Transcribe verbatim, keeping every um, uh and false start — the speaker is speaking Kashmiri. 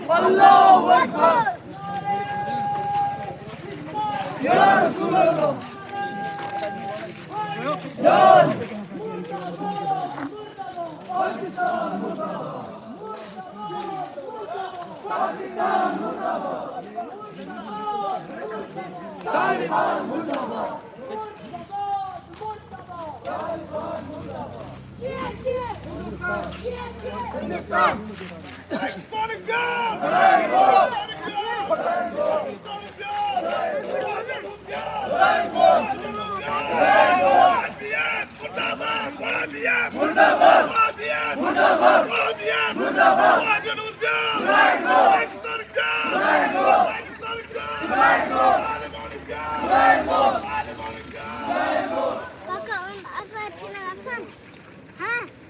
اللہ اکبر۔ یا رسول اللہ۔ یا پکان اَپٲرۍ چھِنہٕ آسان۔ ہاں۔